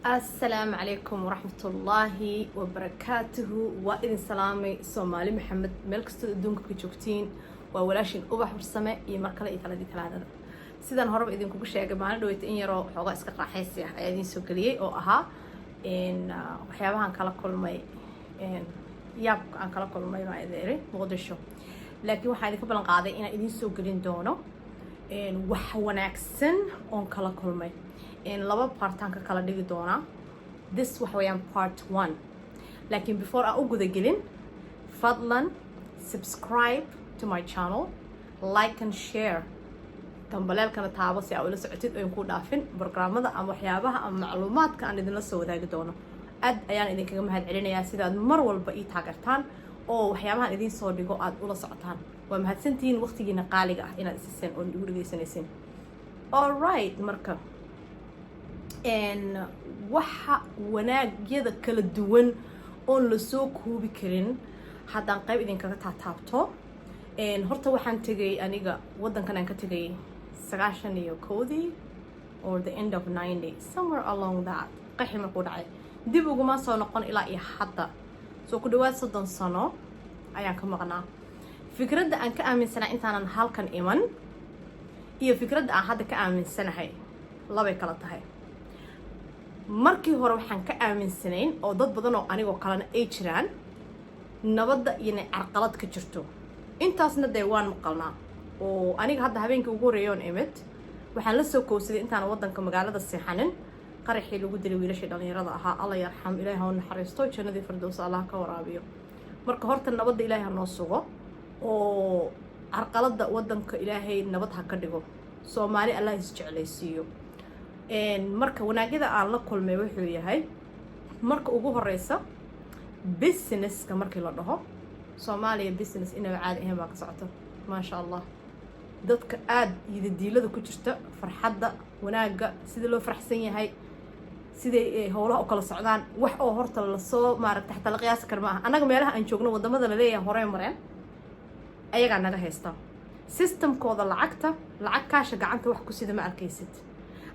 Asalaamu calaykum waraxmatullaahi wabarakaatuhu. Waa idin salaamay, Soomaali Maxamed, meel kastoo adduunka ka joogtiin. Waa walaashin Ubax Warsame iyo mar kale iyo taladii Talaadada. Sidaan horeba idinkugu sheegay, maalin dhaweyta in yaroo xoogaa iska raaxaysi ah ayaa idiin soo geliyey oo ahaa waxyaabahaan kala kulmay, yaabka aan kala kulmay baa idin iri Muqdisho. Laakiin waxaan idinka ballan qaaday inaan idiin soo gelin doono wax wanaagsan oon kala kulmay. Laba part aan ka kala dhigi doonaa. This waxa weeyaan part one. Laakiin before aan u guda gelin, fadlan subscribe to my channel, like and share, gambaleelkana taabo si aa ula socotid oyn ku dhaafin programmada ama waxyaabaha ama macluumaadka aan idinla soo wadaagi doono. Aad ayaan idinkaga mahad celinayaa sidaad mar walba ii taageertaan oo waxyaabahan idiin soo dhigo aad ula socotaan. Waa mahadsantihiin waqtigiina qaaliga ah inaad isiseen oo igu dhegeysanaysiin. Alright, marka waxa wanaagyada kala duwan oon lasoo koobi karin haddaan qayb idinkaga taataabto. Horta waxaan tegay aniga waddankan aan ka tegay 91-dii or the end of 90, somewhere along that. Qaxi markuu dhacay dib uguma soo noqon ilaa iyo hadda. Soo ku dhawaad 30 sano ayaan ka maqnaa. Fikradda aan ka aaminsanaa intaanan halkan iman iyo fikradda aan hadda ka aaminsanahay labay kala tahay. Markii hore waxaan ka aaminsanayn, oo dad badan oo anigoo kalena ay jiraan, nabadda iyo carqalad ka jirto. Intaasna dee waan maqalnaa. Oo aniga hadda habeenkii ugu horreeya oon imid waxaan la soo koowsaday intaan waddanka magaalada seexanin qaraxii lagu dilay wiilashii dhallinyarada ahaa. Alla yarxam, Ilaahi ha u naxariisto, jannadii Firdowsa Allah ka waraabiyo. Marka horta nabadda Ilaahay ha noo sugo oo carqaladda waddanka Ilaahay nabad ha ka dhigo. Soomaali Allah isjeclaysiiyo. Marka wanaagyada aan la kulmay wuxuu yahay, marka ugu horeysa, businesska markii la dhaho, Soomaaliya business inaba caadi ahayn baa ka socoto, maasha Allah. Dadka aada yidadiilada ku jirta, farxadda, wanaagga, sida loo faraxsan yahay, siday howlaha u kala socdaan, wax oo horta lasoo maaragta xataa la qiyaasi kara ma aha. Annaga meelaha aan joogno, wadamada laleeyahay horey mareen, ayagaa naga haysta systemkooda lacagta. Lacag kaasha gacanta wax ku sida ma arkaysid.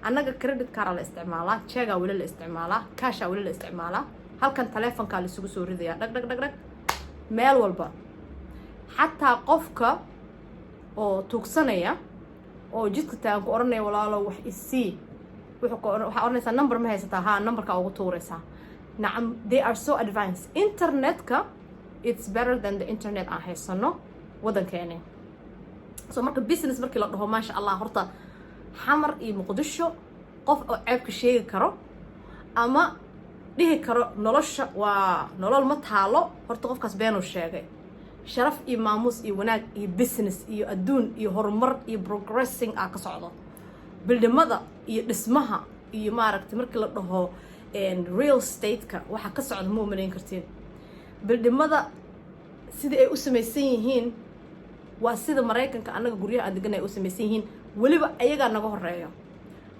Annaga credit card la isticmaalaa, jeegaa weli la isticmaalaa, kaashaa weli la isticmaalaa. Halkan taleefonkaa la isugu soo ridayaa, dhag dhag dhag dhag, meel walba. Xataa qofka oo tuugsanaya oo jidka taagan ku odhanaya, "Walaalo, wax isii," wuxuu waxaa odhanaysaa, "Number ma haysataa?" "Haa." Numberkaa ugu tuuraysaa. Nacam, they are so advanced. Internetka, it's better than the internet aan haysano waddankeeni. So marka business markii la dhaho, maasha Allah, horta Xamar iyo Muqdisho qof oo ceebka sheegi karo ama dhihi karo nolosha waa nolol ma taalo, horta qofkaas beenuu sheegay. Sharaf iyo maamuus iyo wanaag iyo business iyo adduun iyo horumar iyo progressing ah ka socdo. Buildingada iyo dhismaha iyo maaragtay, markii la dhaho real estate-ka, waxaa ka socda ma umalayn kartiin. Buildingada sidai ay u samaysan yihiin waa sida Maraykanka annaga guryaha aan degan ay u samaysan yihiin, weliba ayagaa naga horeeya.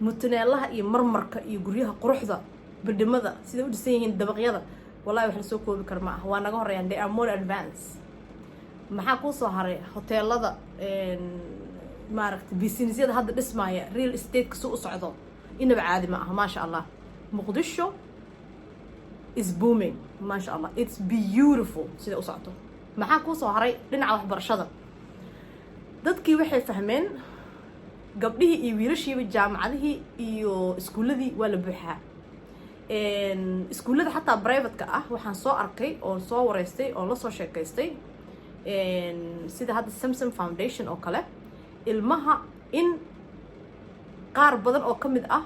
Mutuneelaha iyo marmarka iyo guryaha quruxda, buildingada siday u dhisan yihiin, dabaqyada, wallahi wax lasoo koobi kara ma ah. Waa naga horeeyaan, they are more advance. Maxaa kuu soo haray? Hoteelada, maaragtay, businessyada hadda dhismaaya, real estate-ka su u socdo inaba caadi ma aha, maasha Allah. Muqdisho is booming, maasha Allah, it's beautiful sida u socoto. Maxaa kuu soo haray? Dhinaca waxbarashada, dadkii waxay fahmeen, gabdhihii iyo wiilashiiba, jaamacadihii iyo iskuulladii waa la buuxaa. Iskuullada xataa private-ka ah waxaan soo arkay oon soo wareystay oon lasoo sheekaystay, sida hadda Samsam Foundation oo kale, ilmaha in qaar badan oo ka mid ah,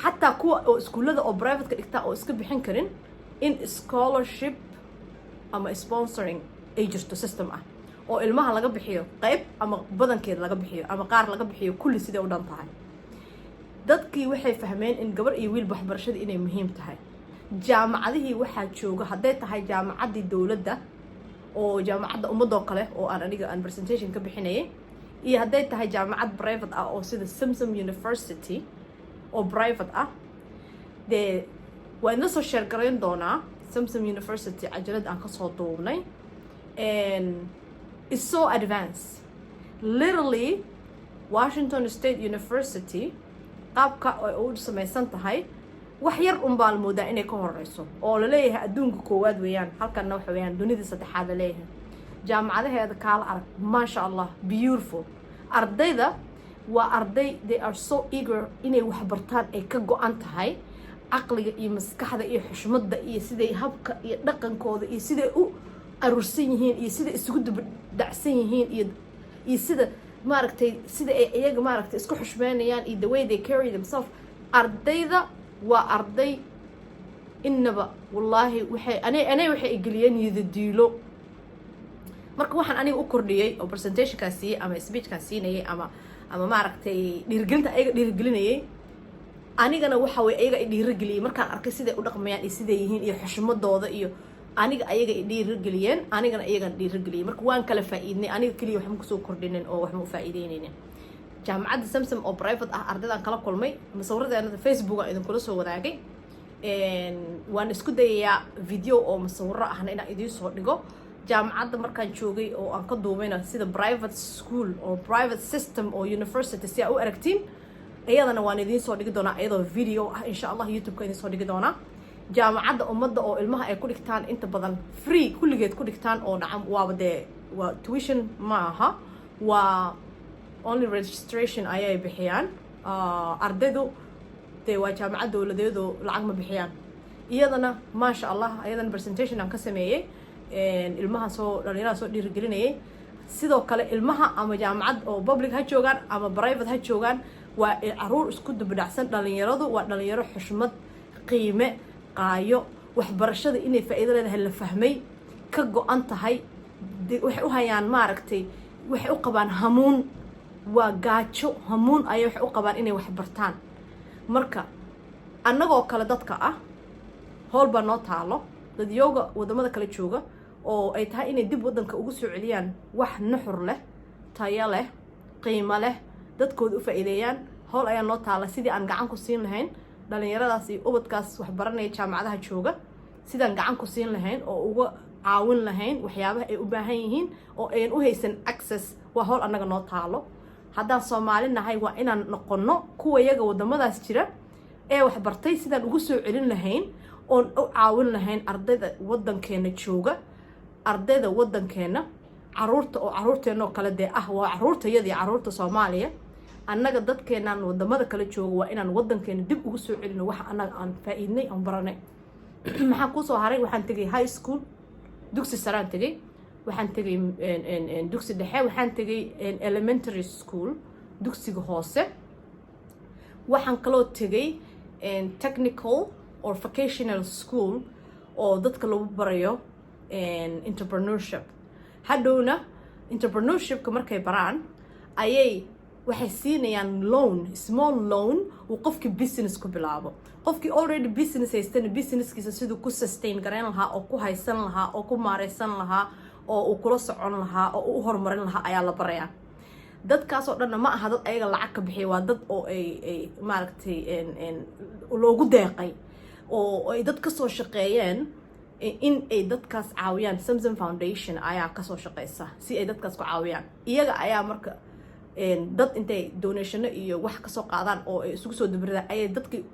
xataa kuwa oo iskuullada oo private-ka dhigtaa oo iska bixin karin, in scholarship ama sponsoring ay jirto, system ah oo ilmaha laga bixiyo qayb ama badankeed laga bixiyo ama qaar laga bixiyo, kulli siday u dhan tahay. Dadkii waxay fahmeen in gabar iyo wiilba waxbarashada inay muhiim tahay. Jaamacadihii waxaa jooga, hadday tahay jaamacaddii dowladda oo Jaamacadda Ummadoo kale oo aan aniga aan presentation ka bixinayay, iyo hadday tahay jaamacad private ah oo sida Samsam University oo private ah. Dee waa idin soo share garayn doonaa Samsam University cajalad aan kasoo duubnay. Is so advanced, literally. Washington State University qaabka ay u samaysan tahay. Wax yar unbaa la moodaa inay ka horeyso oo laleeyahay adduunka koowaad weeyaan. Halkanna waxa weeyaan dunida saddexaad laleeyahay. Jaamacadaheeda kaala arag, maasha Allah, beautiful. Ardayda waa arday, they are so eager inay wax bartaan, ay ka go-an tahay. Caqliga iyo maskaxda iyo xushmadda iyo siday habka iyo dhaqankooda iyo siday u aruursan yihiin iyo siday isugu daba dhacsan yihiin iyo sida maaragtay, sida ay iyaga maaragtay isku xushmeynayaan iyo the way they carry themselves. Ardayda waa arday innaba wallaahi waxay anay waxay igeliyeen yidadiilo. Marka waxaan aniga u kordhiyey oo presentationkaan siiyey ama speechkaan siinayay ama maaragtay dhiirigelinta ayaga dhiirigelinayay, anigana waxa weye ayaga i dhiirigeliyey. Markaan arkay siday u dhaqmayaan iyo siday yihiin iyo xushmadooda iyo aniga ayaga i dhiirigeliyeen, anigana iyagan dhiirigeliyey. Marka waan kala faa'iidnay. Aniga keliya waxma kusoo kordhinin oo waxma u faa'iideyneynin. Jaamacadda Samsam oo private ah ardaydaan kala kulmay, masawiradeena Facebook aan idinkula soo wadaagay. Waan isku dayayaa video oo masawiro ahna inaan idiin soo dhigo jaamacadda markaan joogay oo aan ka duubayna, sida private school oo private system oo university si aa u aragtiin. Iyadana waan idiin soo dhigi doonaa iyadoo video ah, insha Allah, YouTube-ka idiin soo dhigi doonaa. Jaamacadda Ummadda oo ilmaha ay ku dhigtaan inta badan free, kulligeed ku dhigtaan oo nacam waaba dee waa tuition ma aha, waa only registration ayay bixiyaan ardaydu. Dee waa jaamacad dowladeedoo lacag ma bixiyaan. Iyadana maasha Allah, iyadana presentation aan ka sameeyey, ilmaha soo dhalinyarada soo dhiirigelinayay. Sidoo kale ilmaha ama jaamacad oo public ha joogaan ama private ha joogaan, waa caruur isku dubadhacsan. Dhalinyaradu waa dhalinyaro xushmad, qiime, qaayo, waxbarashada inay faa'iido leedahay la fahmay, ka go-an tahay. Waxay u hayaan maaragtay, waxay u qabaan hamuun, waa gaajo, hamuun ayay waxay u qabaan inay wax bartaan. Marka annagoo kale dadka ah howl baa noo taalo. Dadyooga wadamada kale jooga oo ay tahay inay dib waddanka ugu soo celiyaan wax nuxur leh, tayo leh, qiimo leh, dadkooda u faa'iideeyaan, howl ayaa noo taala sidii aan gacan ku siin lahayn dhalinyaradaas iyo ubadkaas waxbaranaya jaamacadaha jooga, sidaan gacan ku siin lahayn oo uga caawin lahayn waxyaabaha ay u baahan yihiin oo ayan u haysan access. Waa howl annaga noo taalo. Haddaan Soomaali nahay, waa inaan noqonno kuwa yaga wadamadaas jira ee waxbartay sidaan ugu soo celin lahayn oon u caawin lahayn ardayda waddankeena jooga, ardayda waddankeena, caruurta oo caruurteenoo kale dee ah, waa caruurtayadii, caruurta Soomaaliya. Annaga dadkeenaan wadamada kale jooga waa inaan waddankeena dib ugu soo celino waxa annaga aan faa-iidnay, aan baranay. Maxaa kuusoo haray? Waxaan tegay high school, dugsi saraan tegay, waxaan tegay dugsi dhexe, waxaan tegay elementary school, dugsiga hoose. Waxaan kaloo tegay technical or vocational school oo dadka lagu barayo entrepreneurship. Hadhowna entrepreneurshipka markay baraan ayay waxay siinayaan loan, small loan uu qofkii business ku bilaabo. Qofkii already business haystana businesskiisa siduu ku sustain garayn lahaa oo ku haysan lahaa oo ku maareysan lahaa oo uu kula socon lahaa oo uu u horumarin lahaa ayaa la barayaa. Dadkaasoo dhanna ma aha dad ayaga lacag ka bixiya, waa dad oo ay maaragtay loogu deeqay oo ay dad kasoo shaqeeyeen in ay dadkaas caawiyaan. Samsam Foundation ayaa kasoo shaqeysa si ay dadkaas ku caawiyaan. Iyaga ayaa marka dad intay donationo iyo wax kasoo qaadaan oo ay isugu soo dubridaan ayay dadki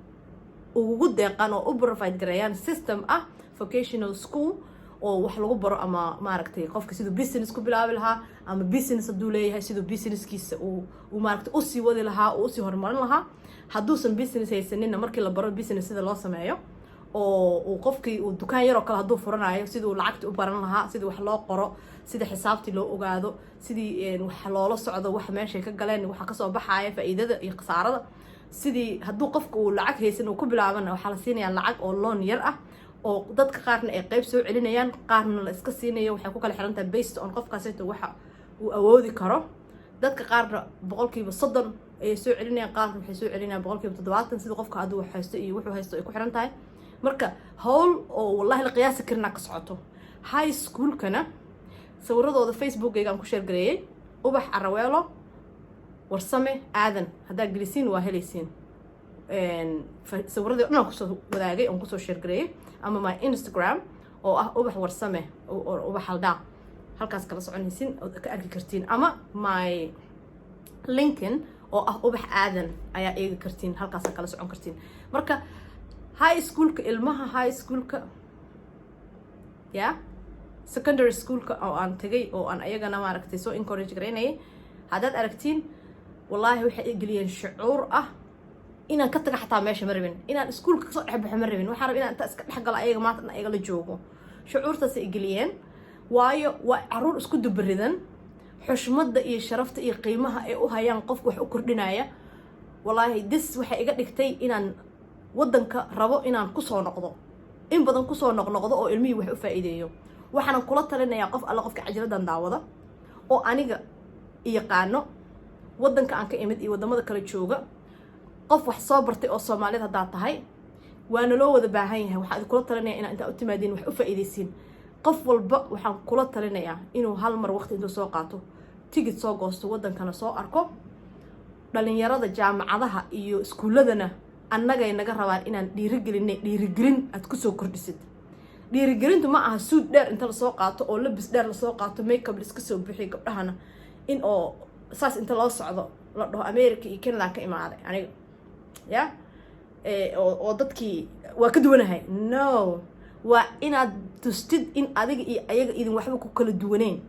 ugu deeqaan oo u provide gareeyaan system ah vocational school oo wax lagu baro, ama maaragtay qofka siduu business ku bilaabi lahaa, ama business hadduu leeyahay siduu businesskiisa uu maaragtay usii wadi lahaa oo usii horumarin lahaa. Hadduusan business haysaninna, markii la baro business sida loo sameeyo oo uu qofkii uu dukaan yaroo kale hadduu furanayo, siduu lacagta u baran lahaa, sidii wax loo qoro, sida xisaabtii loo ogaado, sidii wax loola socdo, wax meeshay ka galeen, waxa kasoo baxaaya, faa'iidada iyo khasaarada. Sidii hadduu qofka uu lacag haysan uu ku bilaabana, waxaa la siinayaa lacag oo loan yar ah oo dadka qaarna ay qeyb soo celinayaan, qaarna la iska siinayo. Waxay ku kala xiran tahay based on qofkaasito waxa uu awoodi karo. Dadka qaarna 30% ayay soo celinayaan, qaarna waxay soo celinayaan 70%, sida qofka hadduu wax haysto iyo wuxuu haysto ay ku xiran tahay. Marka howl oo wallahi la qiyaasi karinaa ka socoto. High schoolkana sawiradooda Facebookayga aan ku share gareeyey, Ubax Araweelo Warsame Aadan haddaa gelisiin waa helaysiin. Sawiradii o dhan aan kusoo wadaagay oon kusoo share gareeyey, ama my Instagram oo ah Ubax Warsame, Ubax Haldhaa, halkaas kala soconaysin ood ka arki kartiin, ama my LinkedIn oo ah Ubax Aadan ayaa eegi kartiin, halkaasa kala socon kartiin. Marka High schoolka, ilmaha high schoolka ya secondary schoolka oo aan tegay oo aan ayagana maaragtay soo encourage garaynayay, haddaad aragtiin, wallaahi waxay igeliyeen shucuur ah inaan ka taga xataa meesha ma rabin, inaan iskuulka kasoo dhex baxo ma rabin. Waxaan raba inaan inta iska dhex galo ayaga, maanta ayaga la joogo. Shucuurtaasay igeliyeen, waayo waa caruur isku dubaridan, xushmadda iyo sharafta iyo qiimaha ay u hayaan qofka wax u kordhinaya. Wallaahi this waxay iga dhigtay inaan waddanka rabo inaan kusoo noqdo, in badan kusoo noqnoqdo oo ilmihii wax u faa'iideeyo. Waxaanan kula talinayaa qof alla qofka cajaladan daawada oo aniga yaqaano, waddanka aan ka imid iyo waddamada kale jooga, qof wax soo bartay oo Soomaaliyad haddaad tahay, waana loo wada baahan yahay. Waxaan idinkula talinaya inaa intaa u timaadiin wax u faa'iidaysiin. Qof walba waxaan kula talinayaa inuu hal mar waqti intuu soo qaato, tigid soo goosto, waddankana soo arko. Dhalinyarada jaamacadaha iyo iskuulladana annagay naga rabaan inaan dhiirigelinay. Dhiirigelin aad kusoo kordhisid. Dhiirigelintu ma aha suud dheer inta lasoo qaato oo labis dheer lasoo qaato, makeup laiska soo buxiyo, gabdhahana in oo saas inta loo socdo la dhaho America iyo Canada ka imaaday aniga ya oo dadkii waa ka duwanahay. No, waa inaad tustid in adiga iyo ayaga idin waxba ku kala duwaneyn,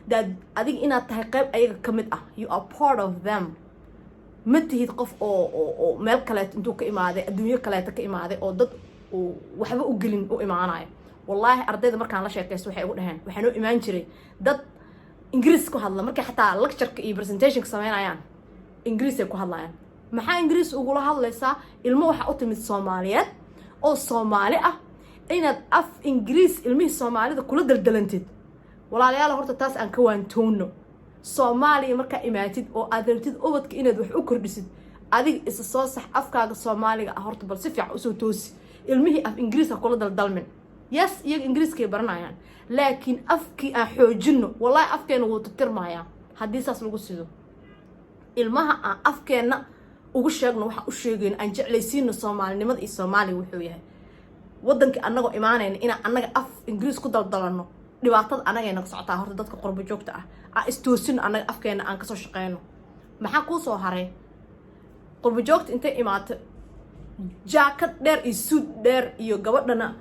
daad adiga inaad tahay qayb ayaga ka mid ah. You are part of them. Ma tihid qof oo meel kaleeto intuu ka imaaday, adduunyo kaleeto ka imaaday oo dad uu waxba u gelin u imaanayo. Wallaahi ardayda markaan la sheekaysto waxay igu dhaheen, waxaa noo imaan jiray dad Ingiriis ku hadla. Markay xataa lectureka iyo presentationka sameynayaan Ingiriis ay ku hadlayaan. Maxaa Ingiriis ugula hadlaysaa? Ilmo waxaa u timid Soomaaliyeed oo Soomaali ah, inaad af Ingiriis ilmihii Soomaalida kula daldalantid. Walaalayaal, horta taas aan ka waantoono. Soomaaliya markaa imaatid oo aad rabtid ubadka inaad wax u kordhisid, adiga isa soo sax. Afkaaga Soomaaliga ah horta bal si fiican usoo toosi. Ilmihii af Ingiriis ha kula daldalmin. Yes, iyaga Ingiriiskay baranayaan, laakiin afkii aan xoojino. Wallahi afkeena wuu tirtirmayaa haddii saas lagu sido. Ilmaha aan afkeenna ugu sheegno, waxaan u sheegayno aan jeclaysiino Soomaalinimada iyo Soomaaliya wuxuu yahay. Waddankii annagoo imaanayna inaan annaga af Ingiriis ku daldalano, dhibaatada annagay naga socotaa. Horta dadka qurbo joogta ah aan istoosino, annaga afkeena aan kasoo shaqeyno. Maxaa kuu soo haray? Qurbo joogta intay imaato, jaakad dheer iyo suud dheer iyo gabadhana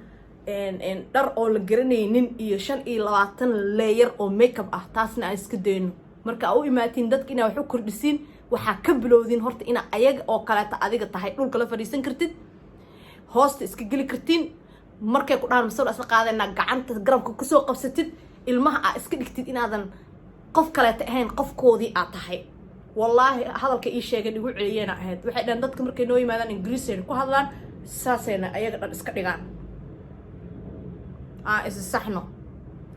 dhar oo la garanaynin iyo 25 layer oo makeup ah, taasna aan iska dayno. Marka aa u imaatiin dadka inaa wax u kordhisiin, waxaa ka bilowdiin horta inaa ayaga oo kaleeta adiga tahay, dhulka la fadhiisan kartid, hoosta iska geli kartiin. Markay ku dhahan masawir isla qaadayna, gacanta garabka kusoo qabsatid ilmaha, aa iska dhigtid inaadan qof kaleeta ahayn, qofkoodii aad tahay. Wallaahi hadalka ii sheegeen igu celiyeena ahayd. Waxay dhaheen dadka markay noo yimaadaan Ingiriisayna ku hadlaan, saasayna ayaga dhan iska dhigaan. Aa isi saxno.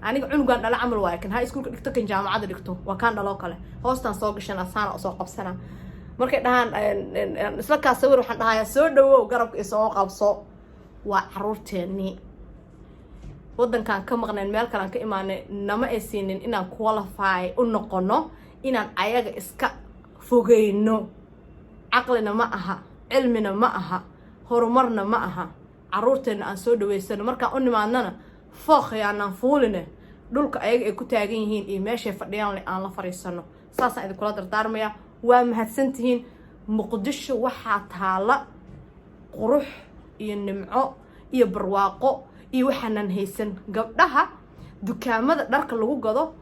Aniga cunugan dhala camal waayo, kan high schoolka dhigto, kan jaamacadda dhigto, waa kaan dhaloo kale. Hoostaan soo gashana, saana soo qabsana. Markay dhahaan isla kaa sawir, waxaan dhahayaa soo dhawow, garabka isoo qabso. Waa caruurteennii waddankaan ka maqnayn, meel kalean ka imaanay, nama ay siinin inaan qualify u noqono inaan ayaga iska fogeyno. Caqlina ma aha, cilmina ma aha, horumarna ma aha. Caruurteenna aan soo dhaweysano. Markaan u nimaadnana fooq yaanaan fuuline, dhulka ayaga ay ku taagan yihiin iyo meeshay fadhiyaan aan la fariisano. Saasaan idinkula dardaarmaya. Waa mahadsantihiin. Muqdisho waxaa taala qurux iyo nimco iyo barwaaqo iyo waxaanan haysan. Gabdhaha dukaamada dharka lagu gado,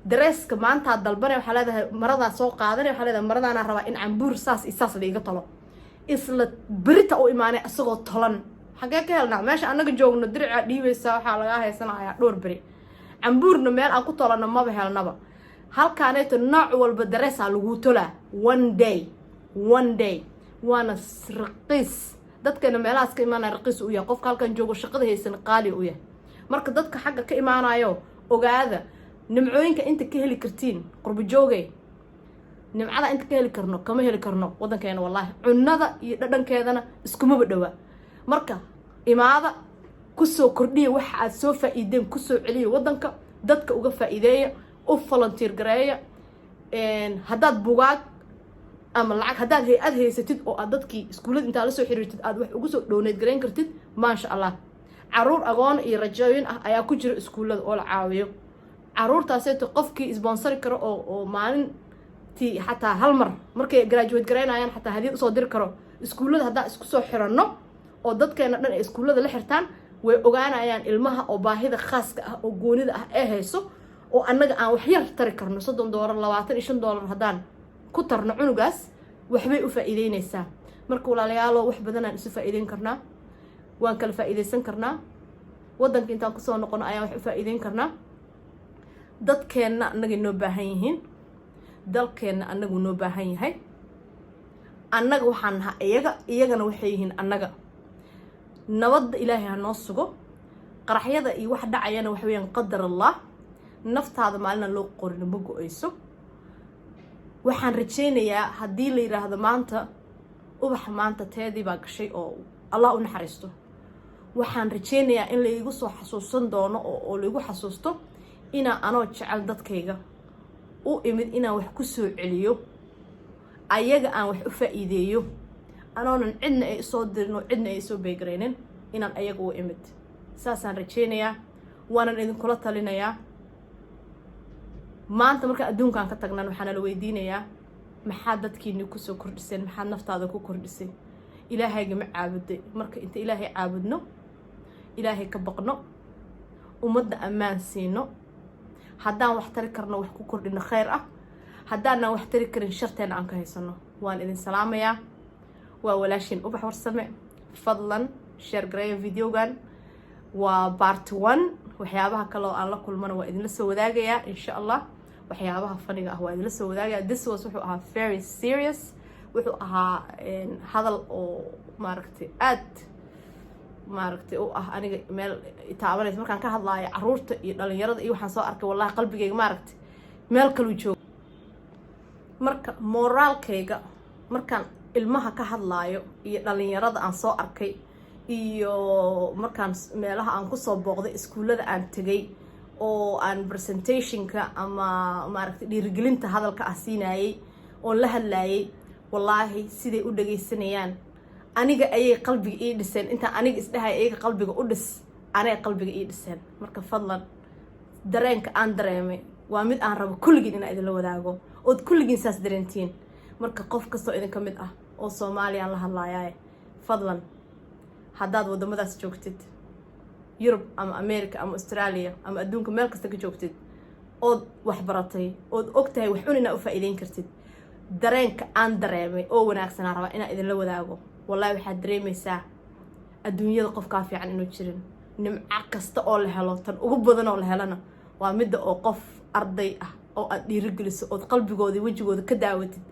dareeska maantaa dalbanay, waxaa leedahay maradaa soo qaadanay, waxaa leedahay maradaanaa rabaa in cambuur saas iyo saas laiga tolo. Isla berita u imaanay isagoo tolan. Xaggee ka helnaa? Meesha annaga joogno diricaa dhiibaysaa, waxaa lagaa haysanayaa dhowr beri. Cambuurna meel aan ku tolano maba helnaba. Halkaaneeto nooc walba dareesaa laguu tolaa one day, one day, waana raqiis. Dadkana meelahaas ka imaanaya raqiis u yahay, qofka halkan joogo shaqada haysan qaali u yahay. Marka dadka xagga ka imaanayo, ogaada nimcooyinka inta ka heli kartiin. Qurbo joogay, nimcada inta ka heli karno kama heli karno waddankeena. Wallaahi cunada iyo dhadhankeedana iskumaba dhowaa. Marka imaada, kusoo kordhiya waxa aad soo faa-iideen, kusoo celiya waddanka, dadka uga faa-iideeya, u volunteer gareeya. Haddaad bugaag ama lacag, haddaad hay-ad haysatid oo aad dadkii iskuullada intaa lasoo xiriirtid aad wax ugu soo donate garayn kartid, maasha Allah. Caruur agoon iyo rajooyin ah ayaa ku jira iskuullada oo la caawiyo. Caruurtaaseeto qofkii sponsori karo oo maalintii xataa hal mar markay graduate garaynayaan xataa hadiyad usoo diri karo iskuullada, haddaan isku soo xiranno. Oo dadkeena dhan ay iskuullada la xirtaan, way ogaanayaan ilmaha oo baahida khaaska ah oo goonida ah ee hayso, oo annaga aan wax yar tari karno. $30, $25 haddaan ku tarno cunugaas, waxbay u faa'iideynaysaa. Marka walaalayaalo, wax badanaan isu faa'iideyn karnaa, waan kala faa'iideysan karnaa. Waddanka intaan kusoo noqono ayaan wax u faa'iideyn karnaa. Dadkeenna annagay noo baahan yihiin, dalkeenna annagu noo baahan yahay. Annaga waxaan nahaa iyaga, iyagana waxay yihiin annaga. Nabadda Ilaahay ha noo sugo. Qaraxyada iyo wax dhacayana waxa weeyaan qadar Allah. Naftaada maalina loo qorino ma go-eyso. Waxaan rajaynayaa haddii la yidhaahdo maanta Ubax maanta teedii baa gashay oo Allah u naxariisto, waxaan rajaynayaa in laigu soo xasuusan doono oo laigu xasuusto inaa anoo jecel dadkayga u imid, inaan wax ku soo celiyo, ayaga aan wax u faa'iideeyo, anoonan cidna ay isoo dirin oo cidna ay isoo beegaraynin, inaan ayaga u imid. Saasaan rajaynayaa, waanan idinkula talinayaa. Maanta markaan adduunkaan ka tagnan, waxaana la weydiinayaa: maxaad dadkiini kusoo kordhiseen? Maxaad naftaada ku kordhisay? Ilaahayga ma caabuday? Marka inta Ilaahay caabudno, Ilaahay ka baqno, ummadda ammaan siino, haddaan wax tari karno wax ku kordhino khayr ah, haddaanan wax tari karin sharteena aan ka haysano. Waan idin salaamayaa. Waa walaashiin Ubax Warsame. Fadlan share gareeya videogan. Waa part one. Waxyaabaha kale oo aan la kulmana waa idinla soo wadaagayaa, insha Allah. Waxyaabaha funnyga ah waa idinla soo wadaagaya. This was, wuxuu ahaa very serious. Wuxuu ahaa hadal oo maaragtay aad maaragtay u ah aniga meel taabanaysa. Markaan ka hadlaayo caruurta iyo dhalinyarada iyo waxaan soo arkay, wallahi qalbigayga maaragtay meel kaluu joogo. Marka moraalkayga markaan ilmaha ka hadlaayo iyo dhalinyarada aan soo arkay iyo markaan meelaha aan kusoo booqday, iskuullada aan tegay oo aan presentationka ama maaragtay dhiirigelinta hadalka ah siinayay oon la hadlaayay, wallaahi siday u dhagaysanayaan aniga ayay qalbiga ii dhiseen. Intaan aniga isdhahay iyaga qalbiga u dhis, anay qalbiga ii dhiseen. Marka fadlan, dareenka aan dareemay waa mid aan rabo kulligiin inaan idinla wadaago ood kulligiin saas dareentiin. Marka qof kastoo idinka mid ah oo Soomaaliyaan la hadlaayaaye, fadlan haddaad waddamadaas joogtid, Yurub ama America ama Australia ama adduunka meel kasta ka joogtid, ood waxbaratay, ood og tahay wax un inaa u faa'iideyn kartid, dareenka aan dareemay oo wanaagsanaa rabaa inaan idinla wadaago. Wallahi waxaad dareemaysaa adduunyada qofkaa fiican inuu jirin. Nimco kasta oo la helo, tan ugu badan oo la helana waa midda oo qof arday ah oo aad dhiirigeliso ood qalbigooda, wejigooda ka daawatid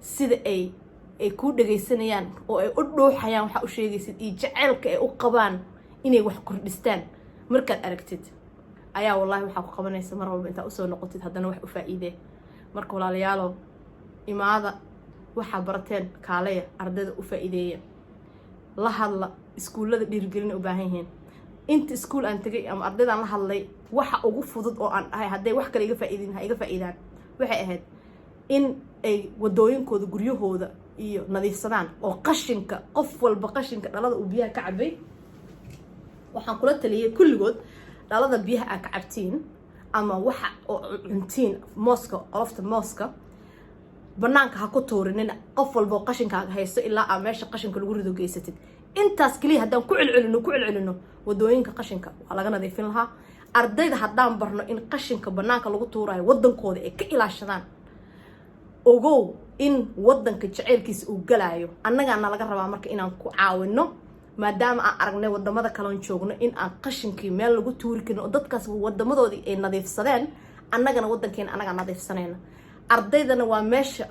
sida ay kuu dhagaysanayaan oo ay u dhuuxayaan waxaa u sheegaysid iyo jaceylka ay u qabaan inay wax kordhistaan. Markaad aragtid ayaa wallahi waxaa ku qabanaysa mar walba intaa usoo noqotid haddana wax u faa'iidee. Marka walaalayaalo, imaada, waxaa barateen kaalaya, ardayda u faa'iideeya, la hadla. Iskuullada dhiirigelina u baahan yihiin. Inta iskuul aan tegay ama ardaydaan la hadlay, waxa ugu fudud oo aan dhahay hadday wax kale iga faa'iidin ha iga faa'iidaan waxay ahayd in ay wadooyinkooda, guryahooda iyo nadiifsadaan oo qashinka, qof walba qashinka dhalada uu biyaha ka cabay. Waxaan kula taliyay kulligood: dhalada biyaha aa ka cabtiin ama waxa oo cuntiin, mooska, qolofta mooska banaanka ha ku tuurinina. Qof walba oo qashinkaaga haysto ilaa aa meesha qashinka lagu rido geysatid. Intaas keliya haddaan ku celcelino, ku celcelino, wadooyinka qashinka waa laga nadiifin lahaa. Ardayda haddaan barno in qashinka banaanka lagu tuurayo wadankooda ay ka ilaashadaan, ogow in wadanka jaceylkiisa uu galaayo. Annagaana laga rabaa marka inaan ku caawino, maadaama aan aragnay wadamada kaloon joogno in aan qashinkii meel lagu tuuri karin oo dadkaas wadamadoodii ay nadiifsadeen. Annagana wadankeena annagaa nadiifsanayna. Ardaydana waa meesha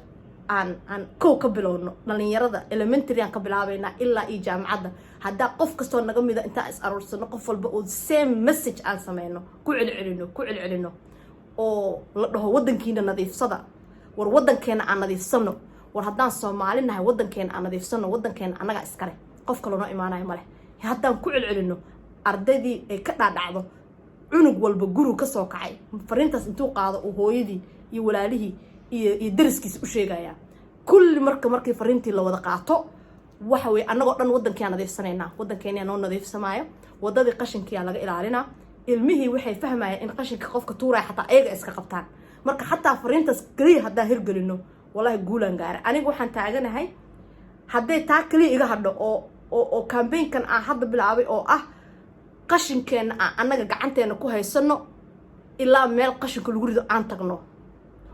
aan kow ka bilowno. Dhalinyarada elementary aan ka bilaabaynaa ilaa iyo jaamacadda. Haddaa qof kastoo naga mida intaan is aruursano, qof walba oo same message aan sameyno, ku celcelino, ku celcelino oo la dhaho wadankiina nadiifsada, war wadankeena aan nadiifsano, war haddaan Soomaali nahay wadankeena aan nadiifsano, wadankeena annagaa iskale, qof kaloo noo imaanayo maleh, haddaan ku celcelino, ardaydii ay ka dhaadhacdo, cunug walba gurigu kasoo kacay fariintaas intuu qaado uu hooyadii iyo walaalihii iyo dariskiisa u sheegayaa kulli. Marka markii fariintii la wada qaato, waxa weye annagoo dhan wadankiaa nadiifsanaynaa, wadankeenia noo nadiifsamaayo, wadadii qashinkiyaa laga ilaalinaa. Ilmihii waxay fahmayaan in qashinka qofka tuuraya xataa ayaga iska qabtaan. Marka xataa fariintaas keliya haddaan hirgelino, wallahi guulaan gaara. Aniga waxaan taaganahay hadday taa keliya iga hadho oo oo campaignkan aan hadda bilaabay oo ah qashinkeenna aan annaga gacanteena ku haysano, ilaa meel qashinka lagu rido aan tagno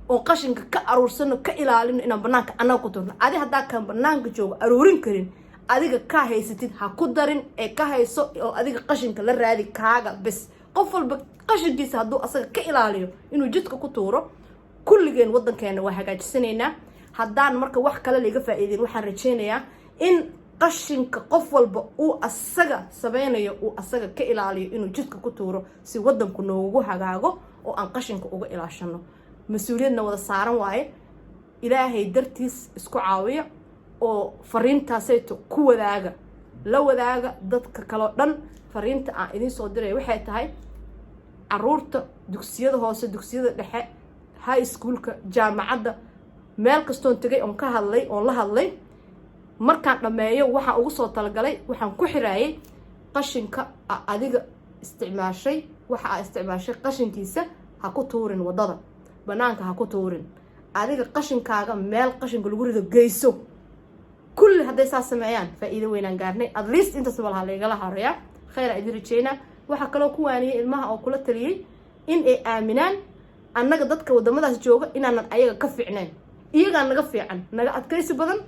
oo qashinka ka aruursano, ka ilaalino inaan banaanka annaga ku turno. Adi haddaa kan banaanka joogo aruurin karin, adiga ka haysatid ha ku darin ee ka hayso oo adiga qashinka la raadi kaaga bes. Qof walba qashinkiisa hadduu asaga ka ilaaliyo inuu jidka ku tuuro, kulligeen waddankeena waa hagaajisanaynaa. Haddaan marka wax kale laiga faa'iideyn, waxaan rajeynayaa in qashinka qof walba uu asaga sameynayo uu asaga ka ilaaliyo inuu jidka ku tuuro, si waddanku noogu hagaago oo aan qashinka uga ilaashano. Mas-uuliyadna wada saaran waaye. Ilaahay dartiis isku caawiya oo fariintaasayto ku wadaaga, la wadaaga dadka kaleo dhan. Fariinta aan idiin soo diraya waxay tahay caruurta dugsiyada hoose, dugsiyada dhexe, high schoolka, jaamacadda, meel kastoon tegay oon ka hadlay oon la hadlay, markaan dhammeeyo waxaan ugu soo talagalay, waxaan ku xiraayay qashinka a adiga isticmaashay, waxa aa isticmaashay qashinkiisa ha ku tuurin waddada, banaanka ha ku tuurin. Adiga qashinkaaga meel qashinka lagu rido geyso. Kulli hadday saas sameeyaan, faa-iido weynaan gaarnay. At least intaas malaha laygala horeeyaa. Khayr aa idin rajeynaa. Waxaa kaloo ku waaniyey ilmaha oo kula taliyey in ay aaminaan annaga dadka waddamadaas jooga inaanan ayaga ka fiicnayn. Iyagaa naga fiican, naga adkaysi badan,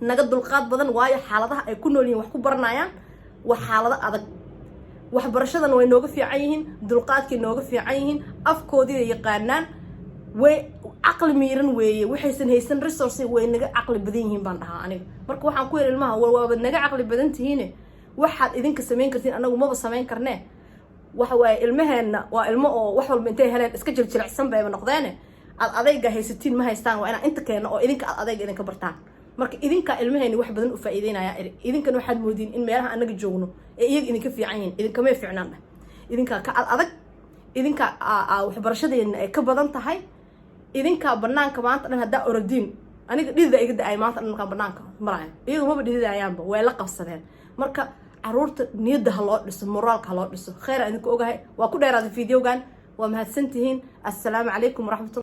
naga dulqaad badan, waayo xaaladaha ay ku nool yihin wax ku baranayaan waa xaalado adag. Waxbarashadana way nooga fiican yihiin, dulqaadkay nooga fiican yihiin, afkoodiina yaqaanaan, way caqli miiran weeye. Waxaysan haysan resource, way naga caqli badan yihiin baan dhahaa aniga. Marka waxaan ku yiri ilmaha, war waabad naga caqli badan tihiine, waxaad idinka samayn kartiin anagu maba samayn karnee. Waxa waaye ilmaheenna waa ilmo oo wax walba intay heleen iska jiljilacsan bayba noqdeene, aad adayga haysatiin ma haystaan. Waa inaan inta keeno oo idinka aad adayga idinka bartaan. Marka idinkaa ilmaheeni wax badan u faa'iideynaya. Idinkan waxaad moodiin in meelaha anaga joogno ee iyaga idinka fiican yihiin. Idinkamay fiicnaan dheh. Idinkaa ka ad adag, idinkaa waxbarashadeena ay ka badan tahay. Idinkaa banaanka maanta dhan haddaa orodiin, aniga dhidida iga da-ay maanta dhan markaan banaanka maraayo, iyaga maba dhididayaanba, way la qabsadeen. Marka caruurta niyadda ha loo dhiso, moraalka ha loo dhiso. Kheyr aan idinku ogahay. Waa ku dheeraaday videogan. Waa mahadsantihiin. Assalaamu calaykum waraxmatullah.